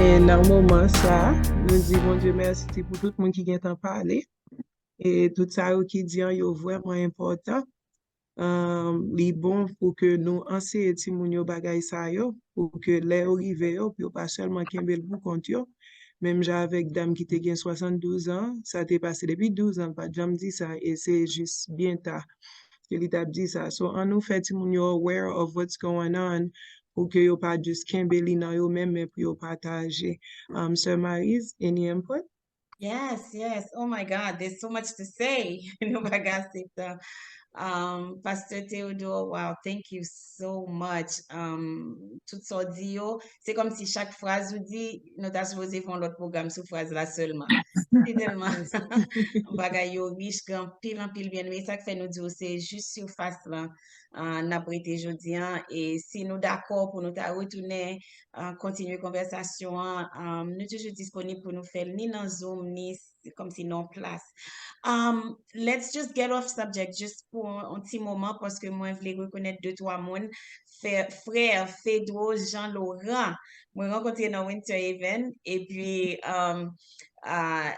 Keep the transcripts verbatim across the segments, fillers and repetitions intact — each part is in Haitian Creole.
E nan moman sa, nou di Bondye mèsi pou tout moun ki gentan pale. E tout sa yo ki di an, yo vrèman enpòtan. Ahn, li bon pou ke nou anseye timoun yo bagay sa yo, pou ke lè yo rive yo, pou yo pa sèlman kenbe l pou kont yo. Menm jan avèk dam ki te gen swasanndouz an, sa te pase depi douz an, l pa t janm di sa, e se jis byen ta ke li t ap di sa. So, ann nou fè timoun yo aware of what's going on, pou ke yo pa jis kenbe li nan yo menm, men pou yo pataje. Um, Sè Maryse, any input? Yes, yes. Oh my God, there's so much to say. Nou pa gen ase tan. Um, Pastor Theodore, wow, thank you so much. Um, tout sa w di yo, se kòm si chak fraz ou di, nou ta sipoze fè yon lòt pwogram sou fraz la sèlman. Se tèlman bagay yo rich, gen anpil, anpil byeneme. Sa k fè nou di w se jis sifas lan, uh, n ap rete jodi an. E si nou dakò pou nou ta retounen, uh, kontinye konvèsasyon an, um, nou toujou disponib pou nou fè l ni nan Zoom, ni kòmsi nan yon plas. Um, let's just get off subject just pou yon ti moman, paske mwen vle rekonèt de twa moun. Frè Fedro Jean Laurent, mwen rankontre nan Winter Haven, epi um, uh,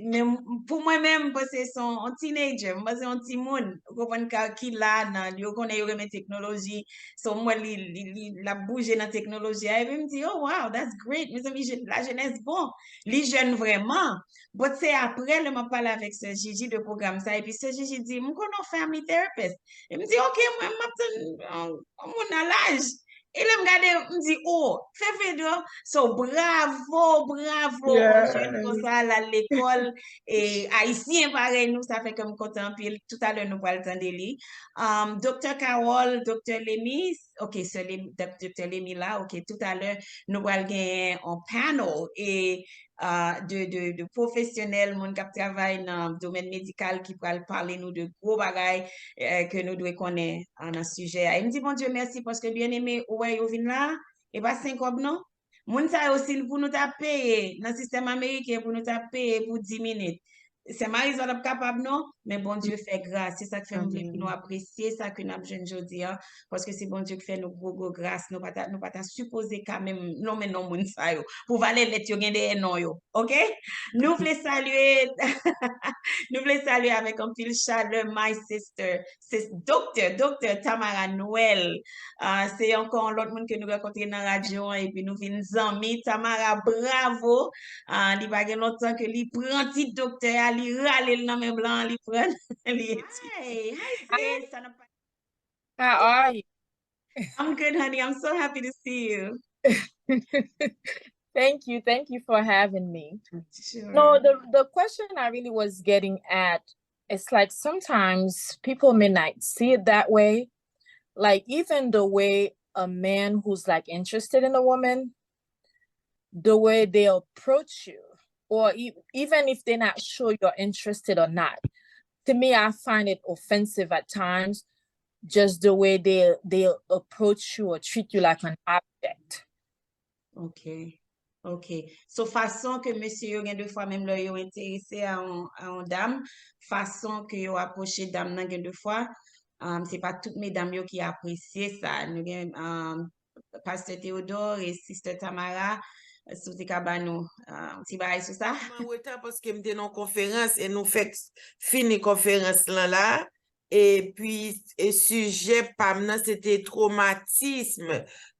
men pou mwen menm, mwen panse se yon teenager, mwen panse yon timoun, ou konprann, ki la nan, yo konnen yo renmen teknoloji, so mwen li, li, li, l ap bouje nan teknoloji a, epi m di, oh wow, that's great, mezanmi, la jenès bon, li jèn vrèman. But se apre lè m ap pale avèk sè Gigi de pwogram sa, epi sè Gigi di, m konnen yon family therapist. E m di, ok, mwen m ap tann yon moun nan laj. E lè m gade, m di, oh, Fedro. So, bravo, bravo, yon jèn konsa, l al lekòl, e ayisyen parèy nou, sa fè ke m kontan anpil. Toutalè, nou pral tande li. Um, Doktè Carole, Doktè Lemi, ok, sè Lemi, Doktè Lemi la, ok, toutalè, nou pral genyen yon panel, e uh, de, de, de pwofesyonèl, moun k ap travay nan domèn medikal ki pral pale nou de gwo bagay uh, ke nou dwe konnen uh, nan sijè a. E m di Bondye mèsi paske byeneme, ou wè yo vin la, e pa senk kòb non. Moun sa yo, si pou nou ta peye nan sistèm ameriken, pou nou ta peye pou dis minit, Sè Maryse ap kapab non, men Bondye fè gras. Se sa k fè m vle pou nou apresye sa ke n ap jwenn jodi a, paske se Bondye ki fè nou gwo, gwo gras. Nou pa ta, nou pa ta sipoze ka menm lonmen non moun sa yo. Pou valè lèt yo gen dèyè non yo, ok? Nou vle salye, nou vle salye avèk anpil chalè, my sister, se Doktè, Doktè Tamara Noël. Uh, se ankò yon lòt moun ke nou rankontre nan radyo an, epi nou vin zanmi. Tamara, bravo! Uh, li pa gen lontan ke li pran tit doktè a, li rale l nan men blan an, li pran l, li etidye. Hi, hi, sis. Sa n ap pale. How are you? I'm good, honey. I'm so happy to see you. Thank you. Thank you for having me. Sure. No, the, the question I really was getting at, it's like sometimes people may not see it that way. Like even the way a man who's like interested in a woman, the way they approach you, or e- even if they're not sure you're interested or not, to me, I find it offensive at times, just the way they they approach you or treat you like an object. Ok. Ok. So fason ke mesye yo gen de fwa, menm lè yo enterese a yon, a yon dam, fason ke yo apwoche dam nan gen de fwa, um, se pa tout medam yo ki apresye sa. Nou gen um, Pastè Theodore e Sister Tamara, si w te ka ba nou uh, yon ti bagay sou sa. Mwen reta paske m te nan yon konferans e nou fèk fini konferans lan la. Epi e sijè pa m nan se te twomatism.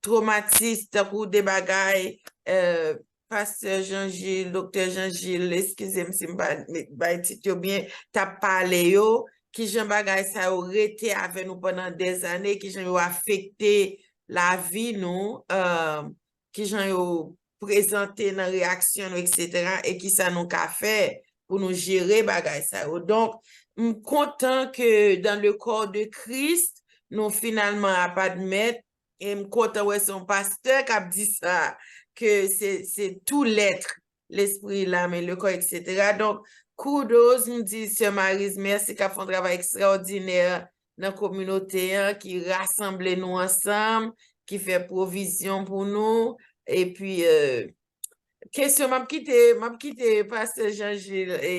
Twomatis tankou de bagay euh, Pastè Jean Gilles, Doktè Jean Gilles, eskize m si m pa met- bay tit yo byen, t ap pale yo, kijan bagay sa yo rete avè nou pandan dèzane, kijan yo afekte lavi nou, euh, kijan yo prezante nan reyaksyon nou, etsetera, e kisa nou ka fè pou nou jere bagay sa yo. Donk, m kontan ke dans le corps de Christ, nou finalman ap admèt, e m kontan wè se yon pastè k ap di sa, ke se, se tout l'être, l'esprit, l'âme et le corps, etsetera. Donk, kudos, m di Sè Maryse mèsi k ap fè yon travay ekstraòdinè nan kominote an, ki rasanble nou ansanm, ki fè pwovizyon pou nou. Epi, euh, kesyon, m ap kite, m ap kite Pastè Jean Gilles e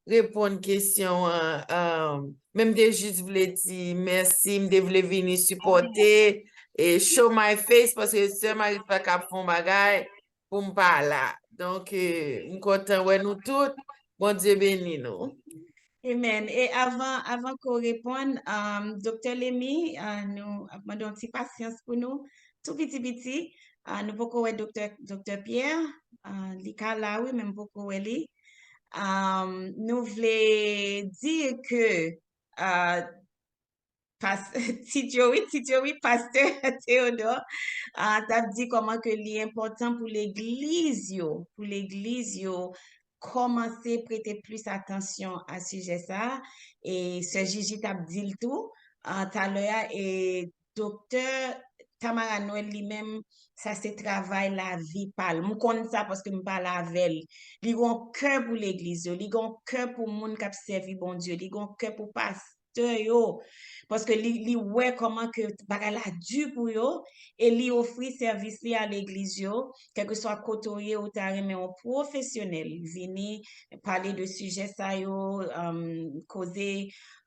reponn kesyon an. Um, men m te jis vle di mèsi, m te vle vini sipòte e show my face paske Sè Maryse pa ka fè yon bagay. pou m pa la. Donk, eh, m kontan wè nou tout. Bondye beni nou. Amen. E avan, avan ke w reponn, um, Doktè Lemi, uh, nou ap mande yon ti pasyans pou nou, tou piti piti. Uh, nou poko wè Doktè, Doktè Pierre, uh, li ka la wi, men m poko wè li. Um, nou vle di ke uh, Pas, Ti Joey, Ti Joey, Pastè Theodore, uh, t ap di kòman ke li enpòtan pou legliz yo, pou legliz yo kòmanse prete plis atansyon a sijè sa a. E Sè Gigi t ap di l tou, uh, talè a, e Doktè Tamara Noël li menm, sa se travay lavi pa l. M konn sa paske m pale avè l. Li gen yon kè pou legliz yo, li gen yon kè pou moun k ap sèvi Bondye, li gen yon kè pou pastè yo. Paske li, li wè kòman ke bagay la di pou yo, e li ofri sèvis li a legliz yo, kèlkeswa kote w ye, ou ta renmen yon pwofesyonèl vini pale de sijè sa yo, um, koze,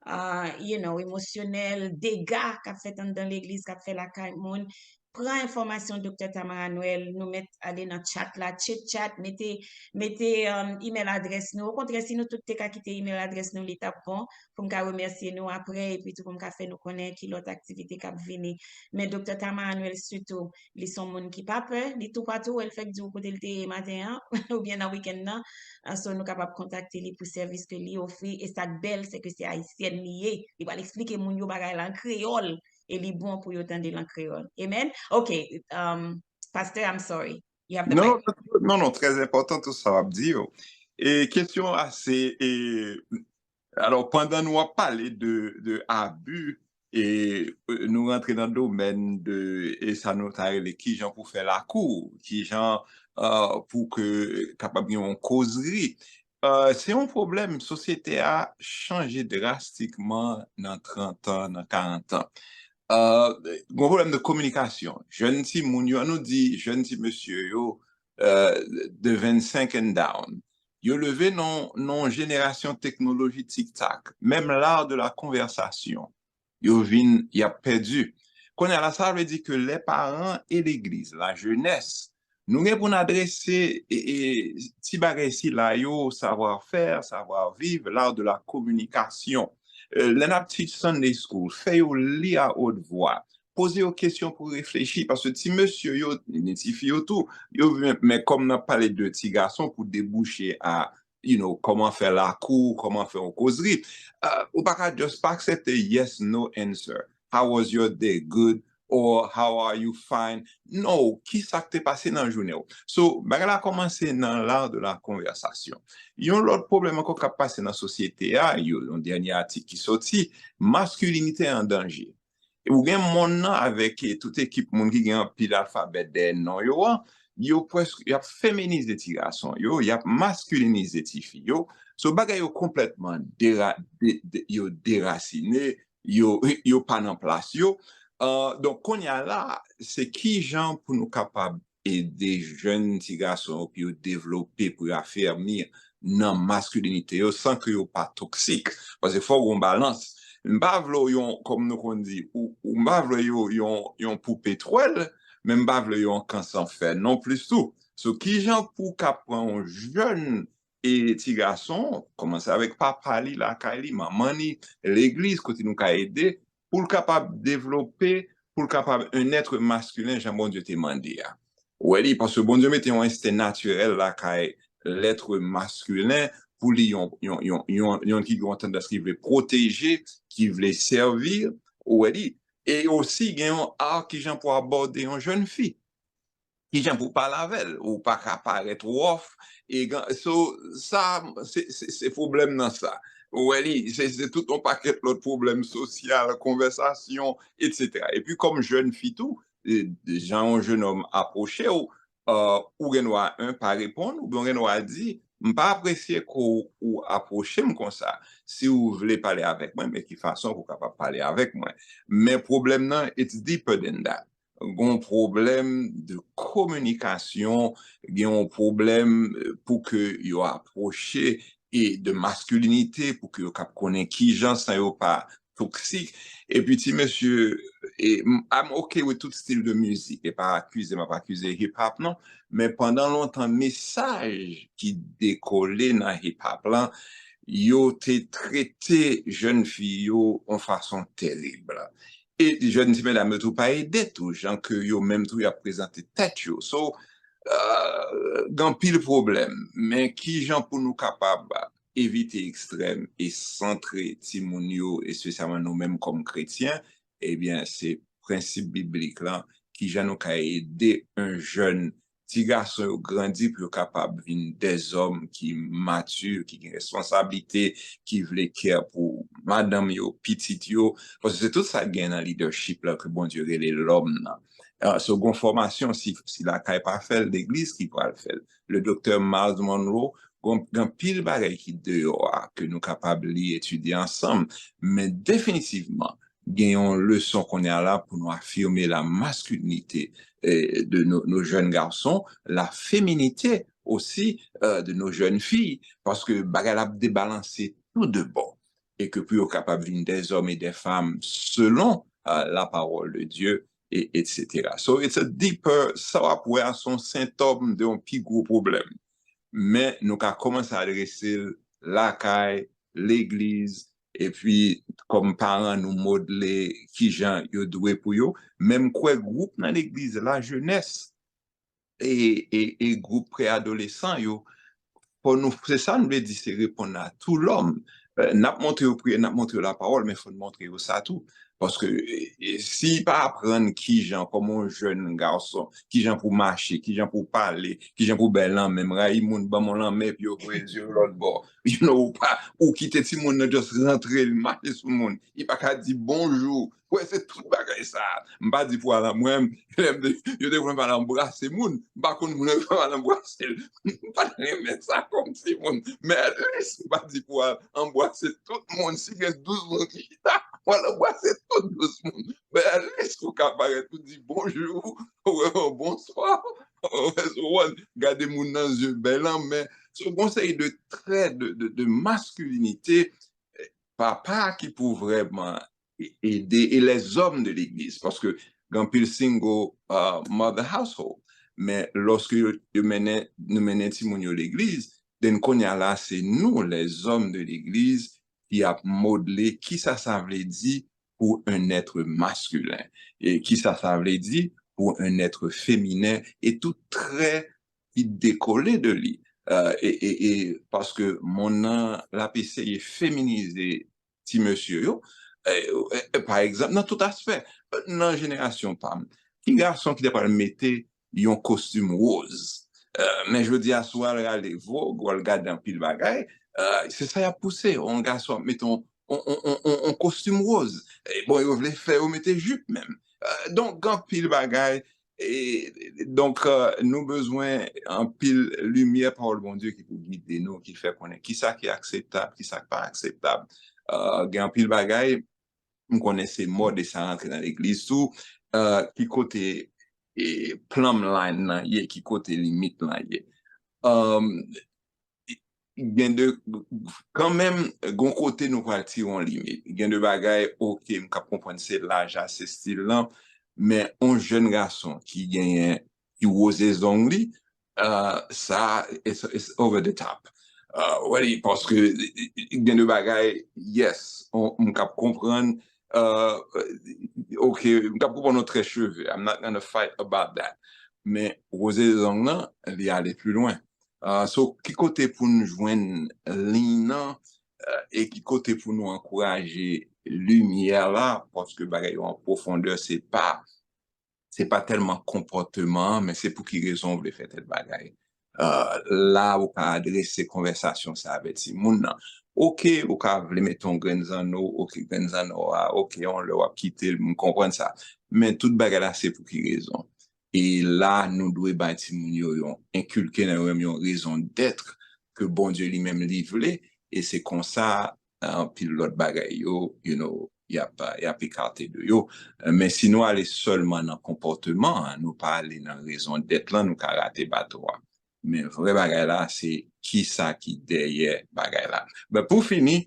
uh, you know, emosyonèl, dega k ap fèt anndan legliz, k ap fè lakay moun. Pran enfòmasyon Doktè Tamara Noël, nou mèt ale nan chat la, chit chat, mete, mete um, email adrès nou. Okontrè, si nou tout te ka kite email adrès nou, li t ap bon pou m ka remèsye nou apre, epi tou pou m ka fè nou konnen ki lòt aktivite k ap vini. Men Doktè Tamara Noël sitou, li se yon moun ki pa pè, li toupatou, wè l fèk di w kote l te ye maten an, oubyen nan wikenn nan. Ah, so nou kapab kontakte li pou sèvis ke li ofri, e sa k bèl, se ke se ayisyèn li ye. Li pral eksplike moun yo bagay la an kreyòl, e li bon pou yo tande l an kreyòl. Amen? Ok, um, Pastor, I'm sorry. You have the Non, mic. non, non, non, trè enpòtan tout sa w ap di yo. E kesyon a se, e, alò, pandan nou ap pale de, de abi, e, e, nou rantre nan domèn de, e sa nou ta rele kijan pou fè lakou, kijan, uh, pou ke kapab gen yon kozri. Uh, se yon pwoblèm, sosyete a chanje drastikman nan trant an, nan karant an. Uh, gen yon pwoblèm de kominikasyon. Jèn timoun yo, an nou di, jèn ti mesye yo, uh, de vennsenk and down, yo leve nan, nan jenerasyon teknoloji TikTok. Menm l'art de la conversation, yo vin, y ap pèdi. Kounye a la, sa vle di ke les parents et l'église, la jeunesse, nou gen pou n adrese, e, e, ti bagay sila yo, savoir faire, savoir vivre, l'art de la communication. Euh, lè n ap teach Sunday school, fè yo li a haute voix. Poze yo kesyon pou reflechi, paske ti mesye yo, ni ti fi yo tou, yo vin, men kòm n ap pale de ti gason pou debouche a, you know, kòman fè lakou, kòman fè yon kozri. Uh, ou pa ka just pa aksepte yes, no answer. How was your day? Good. Or how are you? Fine. No, ki sa k te pase nan jounen w? So, bagay la kòmanse nan l'art de la conversation. Yon lòt pwoblèm ankò k ap pase nan sosyete a, yo, yon dènye atik ki soti, maskilinite an danje. Ou gen monn nan avèk, eh, tout ekip moun ki gen anpil alfabè dèyè non yo an, yo prèske, y ap feminize ti gason yo, y ap maskilinize ti fi yo. So, bagay yo konplètman dera, de, de, yo derasine, yo, yo pa nan plas yo. Uh, donk, kounye a la, se kijan pou nou kapab ede jèn ti gason yo pou yo devlope, pou yo afèmi nan maskilinite yo san ke yo pa toksik. Paske fò w gen yon balans. M pa vle w yon, kòm nou konn di, ou, ou m pa vle yo yon, yon poupe twèl, men m pa vle yo yon kan san fè non plis tou. So, kijan pou w ka pran yon jèn e ti gason, kòmanse avèk papa li lakay li, manman li, legliz kote nou ka ede, pou l kapab devlope, pou l kapab un être masculin jan Bondye te mande a. Ou wè li, paske Bondye mete yon ensten natirèl lakay l'être masculin pou li yon, yon, yon, yon, yon ki gen yon tandans ki vle pwoteje, ki vle sèvi, ou wè li. E osi gen yon art kijan pou abòde yon jèn fi. Kijan pou pale avè l, ou pa ka parèt wòf. E gan, so, sa, se, se, se pwoblèm nan sa. Ou wè li, se, se tout yon pakèt lòt pwoblèm sosyal, konvèsasyon, etsetera. Epi kòm jèn fi tou, e, jan yon jennonm apwoche w, uh, ou gen dwa, un, pa reponn, oubyen ou gen dwa di, m pa apresye ke w, ou apwoche m konsa. Si w vle pale avèk mwen, men ki fason pou w kapab pale avèk mwen. Men pwoblèm nan, it's deeper than that. Gen yon pwoblèm de kominikasyon, gen yon pwoblèm, eh, pou ke yo apwoche e de maskilinite, pou ke yo kab konnen kijan san yo pa toksik. Epi ti mesye, e, m- I'm okay with tout stil de mizik. E pa akize, m ap akize hip hop non. Men pandan lontan, mesaj ki dekole nan hip hop lan, yo te trete jèn fi yo yon fason terib. E jèn ti medam yo tou pa ede tou, jan ke yo menm tou y ap prezante tèt yo. So, uh, gen anpil pwoblèm. Men kijan pou nou kapab evite ekstrèm e santre timoun yo, espesyalman nou menm kòm kretyen, ebyen, se prensip biblik lan, kijan nou ka ede yon jèn ti gason yo grandi pou yo kapab vin dèzòm ki mati, ki gen responsablite, ki vle kè pou madanm yo, pitit yo, paske se tout sa k gen nan leadership la ke Bondye rele lòm nan. Ah, so, gon fòmasyon, si, si lakay pa fè l, legliz ki pral fè l. Le doktè Myles Munroe, gon, gen pil bagay ki deyò a, ke nou kapab li, etidye ansanm. Men definitivman, gen yon leson kounye a la pou nou afime la masculinité eh, de nos, nos jeunes garçons, la féminité aussi eh, de nos jeunes filles, paske bagay la ap debalanse tou de bò, e ke pou yo kapab vin des hommes et des femmes selon eh, la parole de Dieu, et, et cetera. So it's a deeper, sa w ap wè a se yon sentòm de yon pi gwo pwoblèm. Men nou ka kòmanse adrese l lakay, legliz, epi kòm paran nou modle kijan yo dwe pou yo. Men m kwè gwoup nan legliz, lajenès e, e, e gwoup preadolesan yo, fò nou, se sa nou vle di, se reponn a tou lòm. Eh, n ap montre yo priyè, n ap montre yo lapawòl, men fò n montre yo sa tou. Paske eh, eh, si pa aprann kijan, kòman yon jèn gason, kijan pou mache, kijan pou pale, kijan pou bay lanmen, m rayi moun ban m yon lanmen epi yo voye zye yo lòt bò. You know, ou pa, ou kite timoun nan just rantre, li mache sou moun. Li pa ka di bonjou. Wè, se tout bagay sa. M pa di pou al an mwen, lè m te- yo te konn pale anbrase moun. M pa konn moun yo pale anbrase l. M pa t renmen sa kòm timoun. Men at least, m pa di pou al anbrase tout moun. Si gen douz moun ki chita, w al anbrase tout douz moun. Men at least, ou ka parèt, ou di bonjou, ou wè, bonswa, ou wè, gade moun nan zye, bay lanmen. So, gon seri de trè de, de, de maskilinite, papa ki pou vrèman ede, e lèzòm de legliz, paske gen anpil single uh, mother household. Men lòske yo, yo mennen, nou mennen timoun yo legliz, then kounye a la, se nou, lèzòm de legliz, ki ap modle kisa sa vle di pou un être masculin, e kisa sa vle di pou un être féminin, e tout trè ki dekole de li. Uh, e, e, e paske monn nan l ap eseye feminize ti mesye yo. E, e, e, pa egzanp, nan tout aspè, nan jenerasyon pa m, ki gason ki te pral mete yon kostim woz? Uh, men jodi a, si w al rale Vogue, w al gade anpil bagay, uh, se sa y ap pouse. Yon gason ap mete yon, yon, yon, yon, yon kostim woz. E, bon, yo vle fè yo mete jip menm. Uh, donk, gen anpil bagay E, donk, euh, nou bezwen anpil limyè pawòl Bondye ki pou gide nou, ki fè konnen kisa ki akseptab, kisa ki pa akseptab. Euh, gen anpil bagay, m konnen se mòd e sa rantre nan legliz tou, euh, ki kote e, plumb line nan ye, ki kote limit lan ye. Euh, gen de, kanmenm, gon kote nou pral tire yon limit. Gen de bagay, oke, m ka konprann se laj la, se stil lan, men yon jèn gason ki genyen, ki woze zong li, uh, sa, it's, it's over the top. Uh, wè, paske gen de bagay, yes, on, m ka konprann, uh, oke, m ka konprann yon trè cheve, I'm not gonna fight about that. Men woze zong lan, li ale pli lwen. Uh, so, ki kote pou n jwenn liy nan, uh, e ki kote pou nou ankouraje limyè la, paske bagay yo an pwofondè, se pa, se pa tèlman konpòteman an, men se pou ki rezon w vle fè tèl bagay. Uh, la, ou ka adrese konvèsasyon sa avè timoun nan. Oke, ou ka vle mete yon grenn zanno, oke, grenn zanno a, oke, yon lè w ap kite l, m konprann sa. Men tout bagay la, se pou ki rezon. E la, nou dwe bay timoun yo yon, enkilke nan yo menm yon raison d'être ke Bondye li menm li vle, e se konsa, anpil lòt bagay yo, you know, y ap, y ap ekate de yo. Men si nou ale sèlman nan konpòteman an, nou pa ale nan raison d'être lan, nou ka rate bato a. Men vrè bagay la, se kisa ki dèyè bagay la. Men pou fini,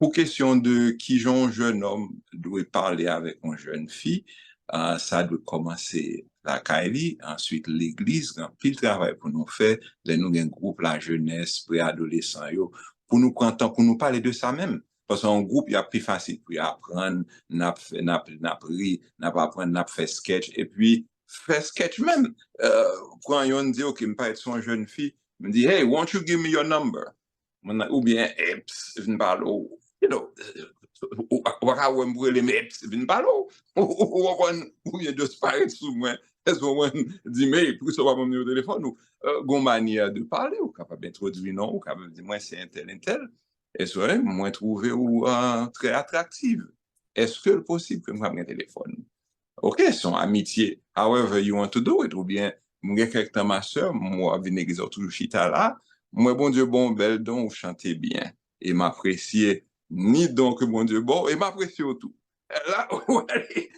Pou kesyon de kijan yon jènòm dwe pale avèk yon jèn fi, ah, sa dwe kòmanse lakay li, answit legliz, gen anpil travay pou nou fè, lè nou gen gwoup lajenès, preadolesan yo, pou nou pran tan pou nou pale de sa menm. Paske yon gwoup, y ap pi fasil pou y aprann, n ap fè, n ap, n ap ri, n ap aprann, n ap fè sketch, epi fè sketch menm. Euh, pran yonn di, "Ok, m parèt se yon jèn fi," m di, "Hey, won't you give me your number?" Mwen, oubyen, "Eps, vin pale w." You know, ou, ou pa ka wè m pou rele m, "Eps, vin pale w." Ou, ou, ou konprann, oubyen just parèt sou mwen. Èske w konprann? Di m, "Hey, poukisa w pa ban m nimewo telefòn ou?" Euh, gon manyè de pale, ou kapab entwodui non, ou kapab di, "Mwen se entèl, entèl. Èske mwen twouve ou, euh, trè atraktiv. Èske l posib ke m kapab gen telefòn ou?" Ok, se yon amitye. However you want to do it. Oubyen, m gen kèk tan, ma sè, m wè w ap vin legliz la, ou toujou chita la. M wè Bondye ba w bèl don, ou chante byen. E m apresye ni don ke Bondye ba w, e m apresye w tou. La,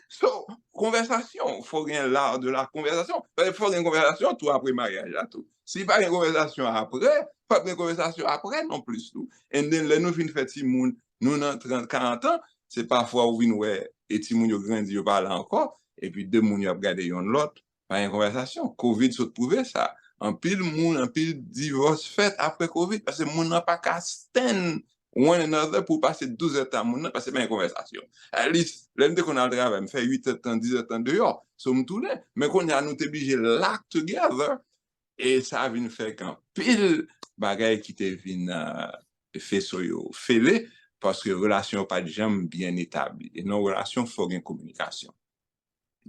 so, konvèsasyon, fò gen l'art de la conversation. Fò gen konvèsasyon tou apre maryaj la tou. Si pa gen konvèsasyon apre, pa gen konvèsasyon apre non plis tou. And then, lè nou fin fè timoun, nou nan trant, karant an, se pafwa ou vin wè, e timoun yo grandi, yo pa la ankò, epi de moun yo ap gade yonn lòt, pa gen konvèsasyon. Covid sot pwouve sa. Anpil moun, anpil divòs fèt apre Covid, paske moun nan pa ka stand one another pou pase douz èdtan moun nan, paske pa gen konvèsasyon. At least, lè m te konn al travay, m fè uit èdtan, diz èdtan deyò. So, m tounen. Men kounye a, nou te blije lock together, e sa vin fè gen anpil bagay ki te vin, euh, feso yo fele, paske relasyon yo pa t janm byen etabli. E nan relasyon, fò gen kominikasyon.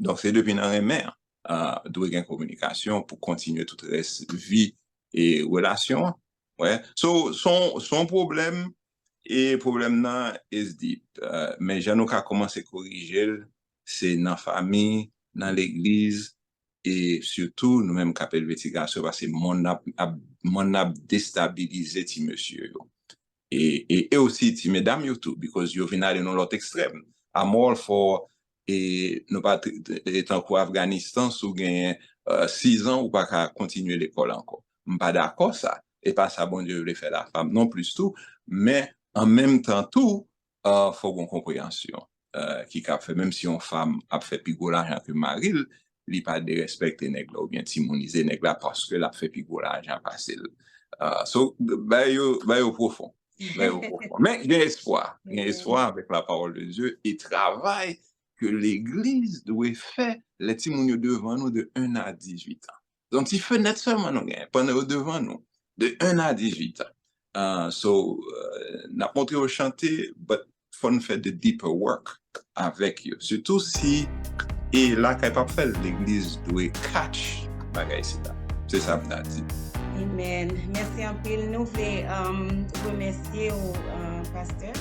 Donk, se depi nan renmen an, euh, dwe gen kominikasyon pou kontinye tout rès vi e relasyon an. Wè. So, se yon, se yon pwoblèm, e pwoblèm nan is deep. Euh, men jan nou ka kòmanse korije l, se nan fanmi, nan legliz, e sitou nou menm k ap elve ti gason, paske monn ap, ap, monn ap destabilize ti mesye yo. E, e, e osi ti medam yo tou, because yo vin ale nan lòt ekstrèm. I'm all for, e nou pa t-, t-, e tankou Afganistan, si w genyen, euh, sis an, ou pa ka kontinye lekòl ankò. M pa dakò sa. E pa sa Bondye vle fè lafanm non plis tou, men an menm tan tou, euh, fò gon konpreyansyon, euh, ki ka fè, menm si yon fanm ap fè pi gwo lajan ke mari l, li pa derespekte nèg la oubyen timounize nèg la paske l ap fè pi gwo lajan pase l. Euh, so, bay yo, bay yo pwofon. Bay yo pwofon. Men gen espwa. Gen espwa avèk la parole de Dieu e travay ke legliz dwe fè lè timoun yo devan nou de un a dizuit an. Yon ti fenèt sèlman nou genyen pandan yo devan nou, de un a dizuit an. Uh, so, uh, n ap montre yo chante, but fò n fè the deeper work avèk yo. Sitou si, e lakay p ap fè l, legliz dwe catch bagay sila. Se sa m ta di. Amen. Mèsi anpil. Nou vle, um, remèsye w, uh, pastè.